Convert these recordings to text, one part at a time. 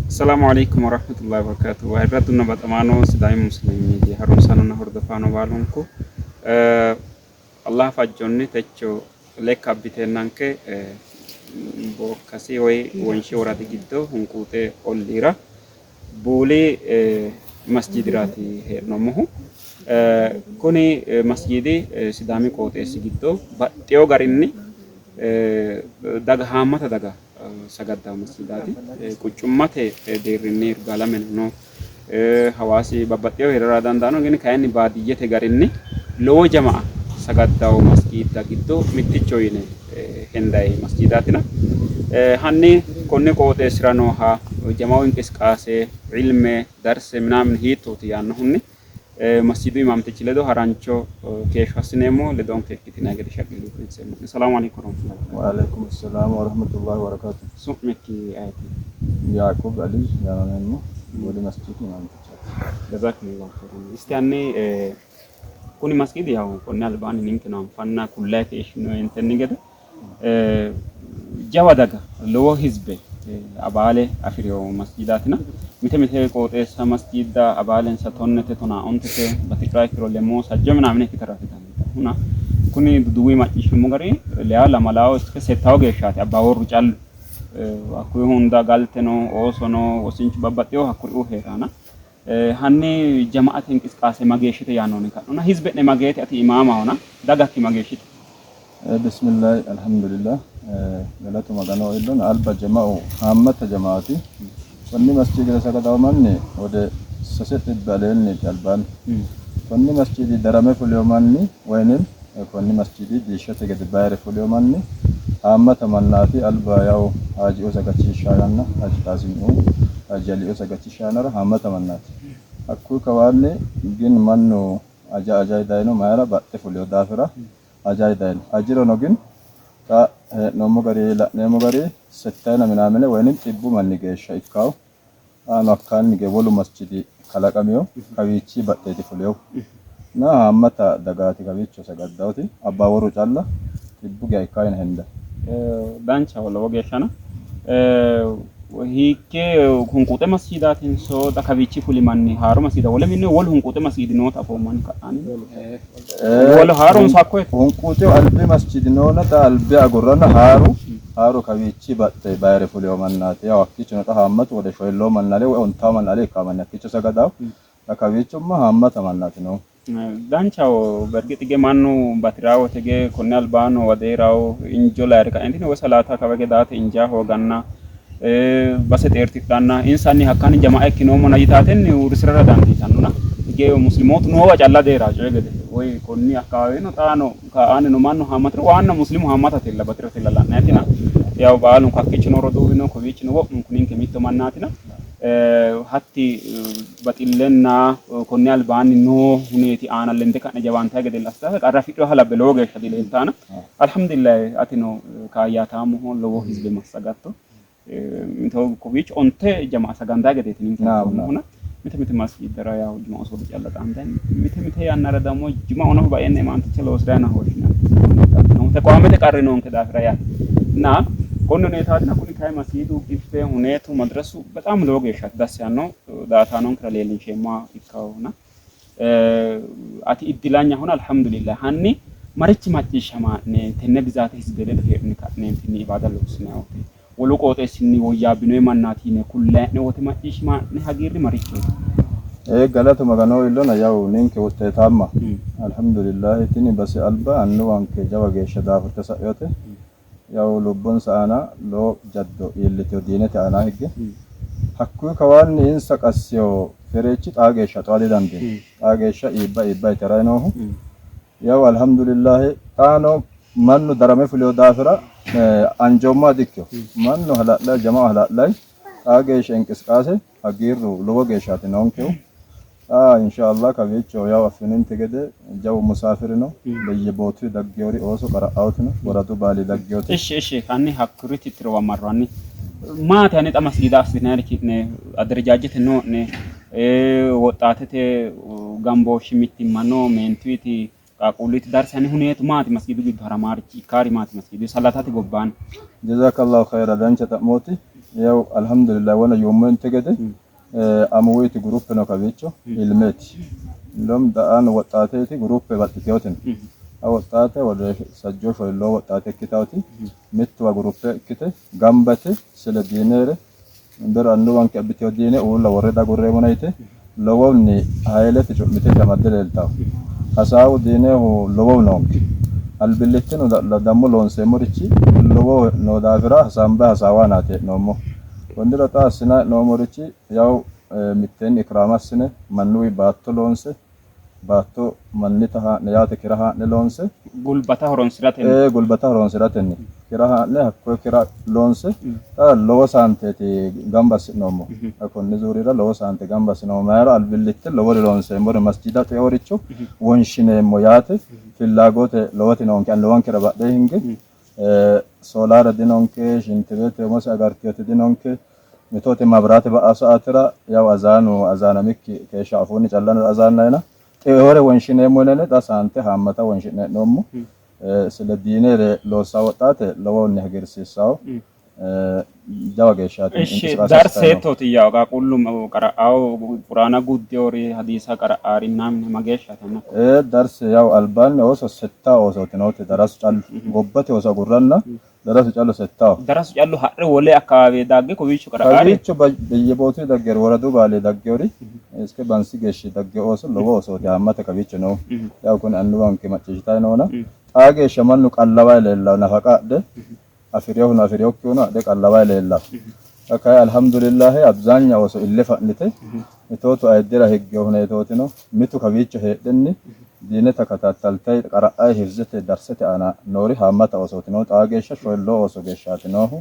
Assalaamu Aleykum Warahmatullahi Wabarakatuh. Ayirradunna baxamaano Sidaami Musliim Miidiya harunsaanonna hordofaano baalunku Allah fajjonni techo lekka abbiteennanke Bookkasi woy Wonshi woradi giddo Hunquuxe olliira Buuli masjiidiraati hee'noommohu. Kuni masjiidi Sidaami qooxeessi giddo baxxeewo garinni daga haammata daga sagaddanno masjiidaati. Quchummate deerrinni Yirgaalameno no, Hawaasi babbaxxeewo hee'rara dandaanno, gini kayinni baadiyyete garinni lowo jama'a sagaddawo masjiidda giddo mitticho yine hendayi masjiidaatina. Hanni konni qooxeessira nooha jama'u inqisqaase, ilme, darse minaamin hiittooti yaannohunni Masjiidu imaamtichi ledo harancho keeshsho assineemmo. Ledonke ikkitinanni gede shaqqillu koyinseemmo'ne. Salaamu aleykum warahmatullahi wabarakatuh. Wa aleykum salaam wa rahmatullahi wa barakatuh. Su'mikki ayeti? Yaaqub Ali yaamameemmo. Woli masjiidi imaamtichaati. Jazakumullahu khairan. Isti hanni kuni masjiidi yawu konni albaanni ninkeno anfanna kullayi keeshshinoyentenni gede Jawa daga lowo hizbe abaale afi'rino masjiidaatina mite mite qooxeessa masjiidda abaalensa tonnete tonaa ontete batidhuha ikkiro lemmoo sajjo minaamine ikkitara dandiitannona kuni duduwi macciishshummo gari leyaa lamalaawo iske settawo geeshshaati abbaaworru callu hakkuyi hunda galteno oosono wosinchu babbaxxewo hakkuriuu hee'raana Hanni jama'ate inqisqaase mageeshshite yaannohunni ka'nona, hizbe'ne mageete ati imaamahona dagakki mageeshshite? Bismillahi Alhamdulillah galatu maganoho iillona alba jama'u haammata jama'aati konni masjiidira sagadawo manni wode sase xibbe aleenniiti albaanni konni masjiidi darame fuliyo manni woyinim konni masjiidi diishshote gede bayire fuliyo manni haammata mannaati alba yawu haaji'u sagachiishshaa yanna haaji qaasim'u haaji ali'u Shaanara haammata mannaati. Hakkuyi kawaanni gin mannu aja ajayi dayino, mayira baxxe fulino daafira ajayi dayino. Ajirono gin xa hee'noommo gari la'neemmo gari settayina minaamine woynim xibbu manni geeshsha ikkawo. Xaano hakkaanni hige wolu masjidi kalaqamino, kawiichii baxxeeti fulinohu. Na haammata dagaati kawiicho sagaddawoti, abbaaworru calla xibbu geya ikkawo yine hendanni. Danchaho lowo geeshshano. Hiikke hunquuxe masjiidaatinso xa kawiichi fuli manni haaro masjiida wole minne wolu hunquuxe masjiidi noota afoommo ani ka'aani. Wolu haaronso hakkoyeti? Hunquuxeho albi masjiidi noona xa albi agurranna haaru haaru kawiichi baxxe bayire fulino mannaati. Yawu hakkiichono xa haammatu wode shoyilloo manni ale woy ontawo manni ale ikkawo manni hakkiicho sagadawo. Xa kawiichomma haammata mannaati noohu. Danchaho bergix hige mannu bati'raa wote hige konni albaanni wadeeraho injo layi're kaeentini woy salaata kawa hige daate injaa hooganna base xeertidhanna insanni hakkaanni jama'a ikkinoommona yitaatenni uurrisirara dandiitannona hige muslimootu noowa calla deeraho coyi gede woy konni akkawaaweno xaano ka'aannino mannu haammatiro waanna muslimu haammatatella batiratella la'nayitina yawu baalunku hakkiicho noo roduuwino kowiichino wo'munku ninke mitto mannaatina Hatti baxillenna konni albaanni noo huneeti aana lende ka'ne jawaantayi gede assate qarra afidhinoha labbe lowo geeshsha dileeltaana. Alhamdulillahi atino kaayyaataamoho lowo hizbe massagatto. Mito kowiicho onte jama'a sagandayi gedeeti ninke anfoommohuna. Mite mite masjiiddara yaw juma'u soodo calla xaandanni. Mite mite yannara dammo juma'u nafa baeenna imaanticha loosi'ranni hoshshinanni. Tequwaamete qarri noonke daafira yaate. Na konni huneetaatina kuni kayi masiidu gibbe huneetu madrasu bexaam lowo geeshsha dassi yaanno daaataanonkera leellinsheemmoha ikkahona. Ati iddilanyahona alhamdulillah hanni marichi macciishshamaa'ne tenne bizaate hizbe ledo hee'ne ka'neentinni ibaada loossinanni wote wolu qooxeessinni woyyaabbinoyi mannaati yine kullanni'ne wote macciishshamaa'ne hagiirri marichooti? Ee galatu maganoho iillona yawu ninke wuxxeetaamma alhamdulillahi tini base alba annuwanke jawa geeshsha daafurte sa'inote Yawo lubbonsa aana lowo jaddo iillitino diinete aana higge. Hakkuyi kawaanni insa qassino fereechi xaa geeshsha xoa didandiino. Xaa geeshsha iibba iibba yite harayi noohu. Yawo alhamdulillahi xaano mannu darame fulino daafira anjoommoha dikkino. Mannu hala'layi jama'u hala'layi xaa geeshsha inqisqaase hagiirru lowo geeshshaati noonkehu. Xa insha Allah kawiicho yaw affininte gede jawu musaafiri no, beyyebootuyi daggewori ooso qara'awoti no, woradu baali daggewoti. Ishi ishi hanni hakkuri tittirowa marro hanni maati hanni xa masgiida assitinayiri ki'ne aderejaajete noo'ne woxxaatete gambooshshi mittimma no meentuyti Qaaqquulluyti darse hani huneetu maati masgiidu giddo haramaarichi ikkaari maati masgiidu salatate gobbaanni? Jazakallahu khayra dancha xa'mooti. Yaw alhamdulillah wona yuummoente gede amuwuyti guruppe no kawiicho ilmeeti. Indom da'aano woxxaateeti guruppe baxxiteyooti no. Xa woxxaate wode sajjoo shoyilloo woxxaate ikkitaoti mittuwa guruppe ikkite gamba yite sile diineere bero annuwanke abbiteyo diine uulla worre dagurreemmona yite lowonni hayilete cu'mite amadde leeltanno. Hasaawu diinehu lowohu noonke. Albillitteno dammo loonseemmorichi lowohu noo daafira hasaambayi hasaawa aanaati hee'noommohu. Konnira xa assinanni hee'noommorichi yawu mitteenni ikraama assine mannuwi baatto loonse baatto mannita haa'ne yaate kira haa'ne loonse Gulbata horonsi'ratenni. Ee, gulbata horonsi'ratenni kira haa'ne hakkoye kira loonse xa lowo saanteeti gamba assi'noommo. Xa konni zuurira lowo saante gamba assinoommo. Mayira albillitte lowore loonseemmore masjida xeoricho wonshineemmo yaate fillaagote lowoti noonke annuwankera badhee hinge Soolaare dinonke, shintibeete umose agartiyoti dinonke, mitooti maabiraate ba'a sa'aatira yaw azaanu azaanamikki keeshsha afuunni calla azaannayina xeehore wonshineemmo yinene xa saante haammata wonshi'ne hee'noommo. Sile diinere loossa woxxaate lowohunni hagiirsiissawo. Jawa geeshshaati Ishi inqisiqaase assitanni noohu. darseettooti yaw qaaqquullu qara'awo quraana guddewori hadiisa qara'aari minamine mageeshshaati anna? Ee darse yaw albaanni ooso settaa oosooti nooti darasu callu gobbate ooso agurranna darasu callu settaho. Darasu callu ha're wole akkawaawe dagge kowiicho qara'aari. Kawiicho beyyebootu daggeri woradu baali daggewori iske bansi geeshshi dagge ooso lowo oosooti haammata kawiicho noohu. Yaw kuni annuwanke macciishshitanni noona xaa geeshsha mannu qallawayi leellawo nafaqa adhe afi'rinohuno afi'rinokkihuno adhe qallawayi leellanno. Xa kayi alhamdulillahi abzaanya ooso ille fa'nite mitootu ayiddira higgewo huneetootino, mitu kawiicho heedhenni diine takataattaltayi qara'ayi hifzete darsete aana noori haammata oosooti noohu. Xaa geeshsha shoyilloo ooso geeshshaati noohu.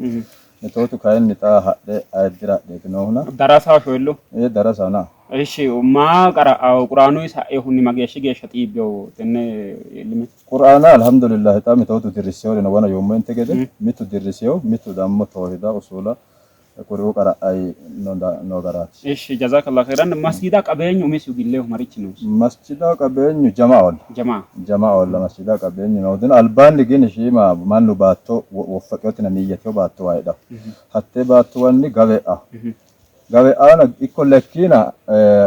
Mitootu kayinni xa hadhe ayiddira hadheeti noohuna. Darasaho shoyilloo? Ee darasaho na. Ishi maa qara'awo quraanuyi sa'ehunni mageeshshi geeshsha xiibbewo tenne ilme? Qur'aana alhamdulillahi xa mitootu dirrisseewori no wona yuummoente gede mitu dirriseewo mitu dammo toohida usuula kuriuu qara'ayi noo garaati. Ishi jazakallah khairan masjida qabeenyu umisihu gillehu marichi noosi? Masjida qabeenyu jama'olla. Jama'a. Jama'olla masjida qabeenyu noohu dino albaanni gini shiima mannu baatto woffaqeyotina niyyateo baattuwa heedhawo hattee baattuwanni gawe e'awo Gawe aana ikkolla ikkiina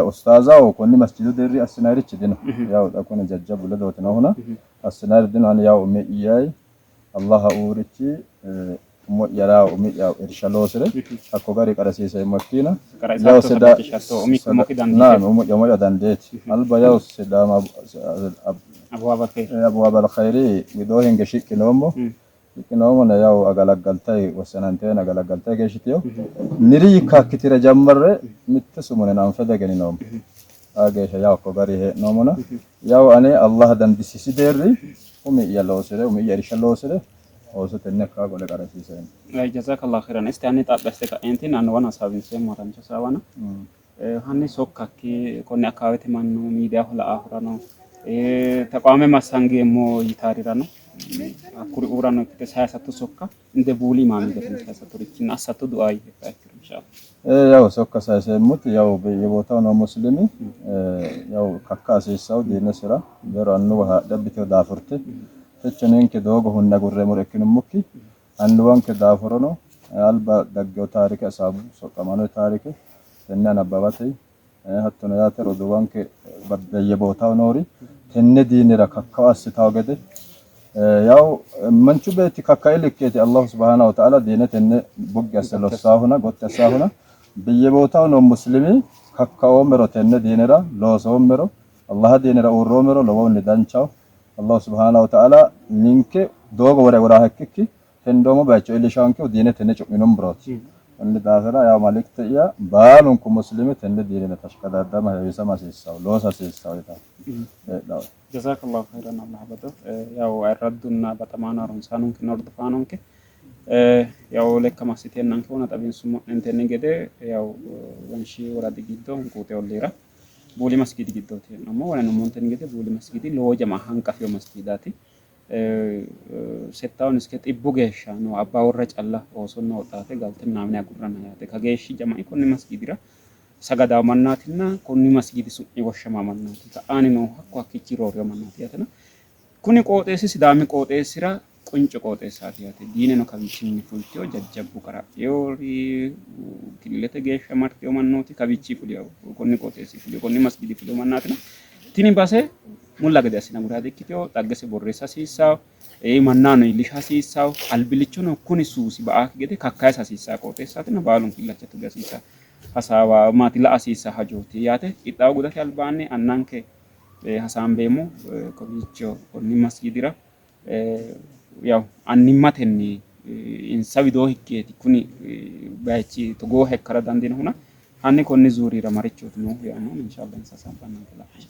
ustaazaho konni masjidu deerri assinayirichi dino. Yawu xa kuni jajjabbu ledooti noohuna assinayiri dino. Ani yawu umi'yayi Allaha uurichi umo'yara umi'ya irsha loosire hakko gari qarasiiseemmo ikkiina yawu Qarqisatto sabachishatto umikki umokki dandiite. Naam umo'ya umo'ya dandeeti. Alba yawu Sidaama Abwaab al-khayr. Abwaab al-khayri widoo hinge shiqqinoommo. Shiqqinoomona yawu agalaggaltayi wossananteena agalaggaltayi keeshshitino. Niri yikkakkitira jammarre mitte sumune anfe diegenninoommo. Xaa geeshsha yawu hakko gari hee'noommona yawu ane Allah dandisiisi deerri umi'ya loosire umi'ya irsha loosire ooso tenne hakkaa qole qarasiiseemmo. Jazakallahu khairan. Isti hanni xaphi assite ka'eentinni annuwana hasaawinseemmo harancho hasaawana. Hanni sokkakki konne akkawaawete mannu miidiyaho la''aahurano tequwaame massangeemmo yitaarirano hakkuriuurano ikkite sayisatto sokka inde buuli imaami gede sayisattorichinna assatto du'aayi heedhuha ikkiro inshallah. Ee yaw sokka sayiseemmoti yaw beyyebotaho noo muslimi yaw kakka hasiissawo diinesira bero annuwa haadhe abbitewo daafurte techo ninke doogo hunne agurreemmore ikkinummokki Annuwanke daafurono alba daggino taarike asaabu soqqamaanote taarike tenne anabbawate hattono yaate roduuwanke beyyebootaho noori tenne diinira kakkao assitawo gede yaw manchu beetti kakkai likkeeti Allahu subhaanahu wa ta'ala diine tenne buggi asse lossaahuna gotti assaahuna beyyebootaho noo muslimi kakkaoommero tenne diinira loosoommero Allaha diinira uurroommero lowohunni danchaho. Allahu subhaanahu wa ta'aala ninke doogo wore aguraaha ikkikki hendoommo bayicho iillishaankehu diine tenne cu'minummorooti. Konni daafira yaw malikte'ya baalunku muslimi tenne diinena tashkadaaddama heewisama hasiissawo, loosa hasiissawo yitanno heedhawoe. Jazakallahu khairan Allah bado yaw ayirraddunna baxamaano harunsaanonkenna hordofaanonke yaw lekka massiteennanke wona xawinsummo'nentenni gede yaw wonshi woradi giddo hunquuxe olliira Buuli masgiidi giddooti hee'noommo. Wonanummontenni gede Buuli masgiidi lowo jama hanqafino masgiidaati. Settawun iske xibbu geeshsha noo abbaaworra calla oosonna woxaate galte minaamine agurranna yaate. Kageeshshi jama'i konni masgiidira sagadawo mannaatinna konni masgiidi su'mi woshshama mannaati. Ka'aani noohu hakku hakkiichi roorino mannaati yaatena. Kuni qooxeessi Sidaami qooxeessira qunco qooxeessaati yaate. Diineno kawiichinni fultino, jajjabbu qara'inori killilete geeshsha martino mannooti kawiichinni fulino, konni qooxeessi fulino, konni masgiidi fulino mannaatina tini base mulla gede assine agura dikkitino, xaggese borreessa hasiissanno, mannano iillisha hasiissanno, albillichono kuni suusi ba''aakki gede kakkayisa hasiissanno qooxeessaatina baalunku illacha tuga hasiissanno hasaawa maati la''a hasiissanno hajooti yaate. Qixxaawo gudate albaanni annanke hasaambeemmo kowiicho konni masgiidira yawu annimmatenni insa widoo higgeeti kuni bayichi togooha ikkara dandiinohuna hanni konni zuurira marichooti noohu yaannohu inshallah insa hasaabbananke la'no.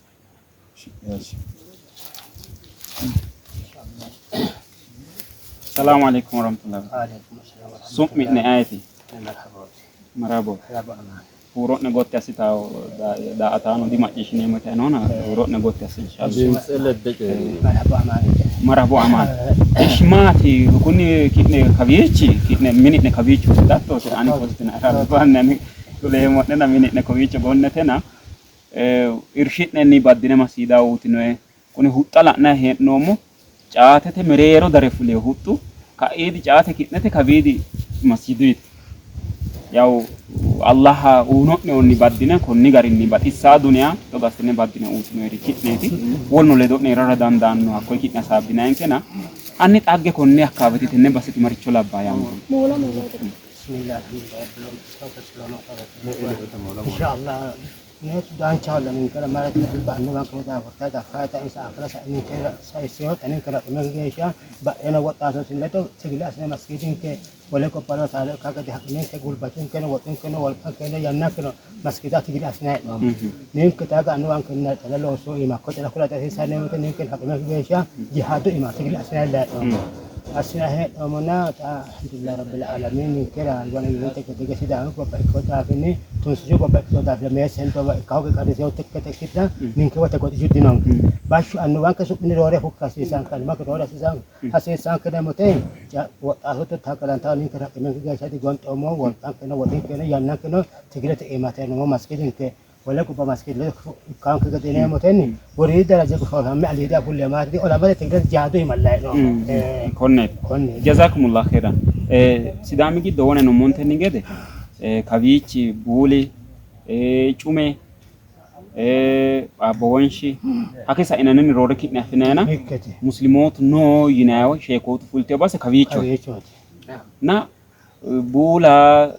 Salaamu alaikum warahmatullahi wabarakatuh. Su'mi'ne ayeeti? Marabo. Huuro'ne gotti assitawo daa''ataano dimacciishshineemmo yitayi noona huuro'ne gotti asse inshallah. Dimtse ledde coyi'ri. Marhabo amaan. Ishi maati kuni ki'ne kawiichi ki'ne mini'ne kawiicho sidattooti ani kostina albaanni ani kuleemmo'nena mini'ne kowiicho gonnetena irshi'nenni baddine masiida uutinoe kuni huxxa la'nayi hee'noommo caatete mereero dare fulino huxxu ka'iidi caate ki'nete kawiidi masjiduyite yawu Allaha uuno'nehunni baddine konni garinni baxissaa duniya togo assine baddine uutinoeri ki'neeti woluno ledo'ne heerara dandaanno hakkoye ki'ne hasaabbinayinkena hanni xagge konne akkaaweti tenne baseti maricho labbaa yaanno. Bismillah, alhamdulillah, rabbil alamin, wassalatu wassalamu ala rasulillah. Inshallah danchaholla ninkera marate alba annuwanke daafurte daffata insa afira ninkera sayissino ninkera geeshsha badheno woxxaatooti ledo tigile assine masgiidinke wole gobbano taalo ikka gede ninke gulbatinkeno woxinkeno wolqankeno yannankeno masgiida tigile assine hee'noommo. Ninke daga annuwanke xala loosu iima hakko xala kulate hasiissanno ninke haqime geeshsha jihaadu iima tigile assine hee'noommo. Assine hee'noommona alhamdulillah rabbil alamin ninkera albaanni yininte gede Sidaamu gobba ikkino daafinni tunsichu gobba ikkino daafira meessente ikka hooge qarrisino tikkete ikkitna ninke wote goxichu dinonke. Bashsho annuwanke su'minni roore fukka hasiissanke annuwanke roore hasiissanke yineemmote woxxaatote taggalantawo ninke raqqimenke geeshsha digonxoommo wolqankeno woxinkeno yannankeno tigirete iimate noommo masgidinke wole gobba masgid ledo ikkanke gede yineemmotenni woriidi daraja goshooshamme aliidi afulle maati olamate tigirete jihaadu iima no. Konneeti. Konneeti. Jazakumullah khairan. Sidaami giddo wone nummontenni gede kawiichi buuli cume Abbo Wonshi hake sainanni roore ki'ne affinayina Mikkete. muslimootu no yinayiwa sheekootu fultino base kawiichooti. Kawiichooti. Na buula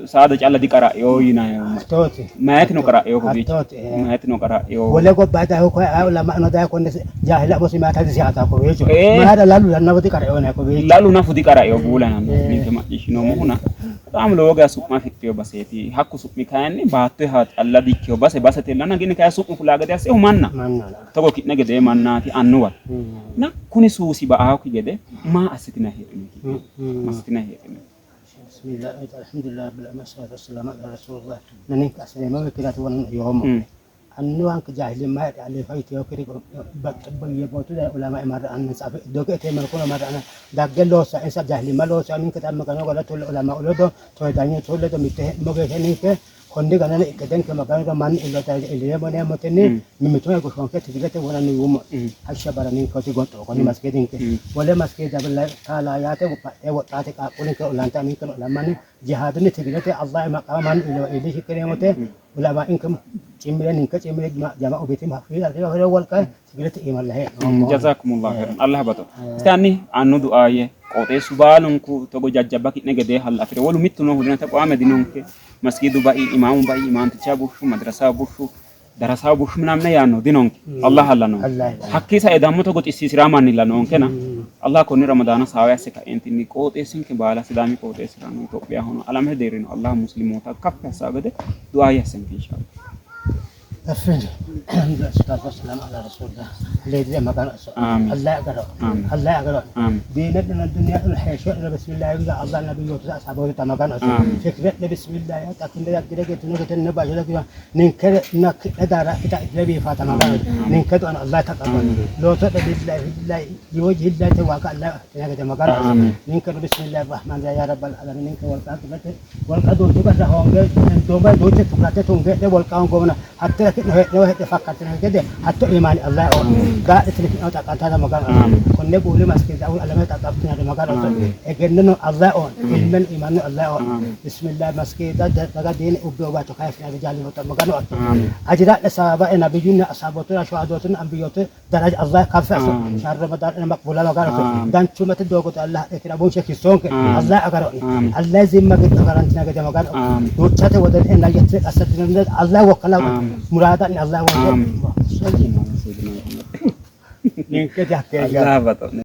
saada calla diqara'eo yinayiwa. Hattooti. Mayetino qara'eo kowiicho. Hattooti. Mayetino qara'eo. Wole gobba dayo ko lama'no dayo konne jahila muslimaata disiata kowiicho. Eh. Maada lalu lanna diqara'eo na kowiicho. Lalu nafu diqara'eo buula yanna ninke macciishshinoommohuna በጣም lowo geya su'ma afidhino baseeti. Hakku su'mi kayinni baattoha calla dikkino base basetellana gini kayi su'mu fulaa gede assehu manna. Manna. Togo ki'ne gedee mannaati annuwa. Na kuni suusi ba'aakki gede maa assitinayi heedhini ki'ne? Massitinayi heedhini? Bismillah, alhamdulillah, rabbil alamin, wassalatu wassalamu ala rasulillah. Naninka asinema wikirati wonan yoomo. Annuwanke jahilima alifa yitiyokiri baxxibbo ulama marra anna safi dogete malkuna marra anna dagge loosa insa jahilima loosa ninke tamma gala tolle ulama ulodo toydanyo tolle do mitte mogeesha ninke konni ganana ikkedenke magano manni illota illemo neemmotenni mimmitu goshonke tigirete wonanni yuummo hashsha bara ninke gonxo konni masgidinke wole masgida taala yaate badhe woxxaate qaaqqulinke olanta ninke olammanni jihaadunni tigirete allah maqama manni illishi kireemote ulama inke cimire ninke cimire jama ubitim hafiira wolqa tigirete iimallahe Jazakumullah khairan. Allah baxo. Isti anni annu du'aaye qooxeessu baalunku togo jajjabba ki'ne gedee halla afire wolu mittu noohu dina taqwaame dinonke masgidu bai imaamu bai imaamticha bushshu madrasa bushshu darasaa bushshu minamne yaanno dinonke Allah halla noonke. Allah Hakkii sae dammo togo xissiisiraa mannilla noonkena Allah konni ramadaana saawe asse kaeentinni qooxeessinke baala Sidaami qooxeessirano Itophiyahono alamete deerrino Allah muslimoota kaffi assaa gede du'aaye assenke inshallah. أفن الصلاة والسلام على رسول الله الذي ما كان آمين. الله يقرأ آمين. الله يقرأ آمين. ديننا الدنيا الحيشة بسم الله يقول الله النبي وتسع أصحابه تما كان آمين. فكرة بسم الله تكن لك كده تنك تنبا لك ننكر نك دار كتا النبي فاطمة كان ننكر أن الله تقبل لو تد بالله بالله لوجه الله تواقع الله تنك تما كان آمين. ننكر بسم الله الرحمن الرحيم يا رب العالمين ننكر والقاك والقدر تبرع هونغ دوما دوتة تقرأت تونغ والقاهم قومنا حتى Ki'ne heedhine heedhe fakkattinanni gede hatto iimaani Allah oon. Gaadhitini ki'ne xaqqantanna Maganu konne buuli maskiza awul alame xaqqabtinanni Maganu egennono Allah oon. Ilmen iimaanno Allah oon. Bismillah maskiza daga diini ubbe obacho kayfina rijali Maganu ajiraadhe sababa nabiyyunna ashaabotuna shuhadotuna anbiyotu daraja Allah kaffe asso shahr Ramadan ina maqbula Maganu danchummate doogote Allah hadhekira bunshe kissoonke Allah agaro'ne Allah zimma giddo agarantina gede Maganu duuchate wodan ina yette assadinanne Allah wokkala muraada'ne Allah wonke ninke jakke Allah baxo'ne.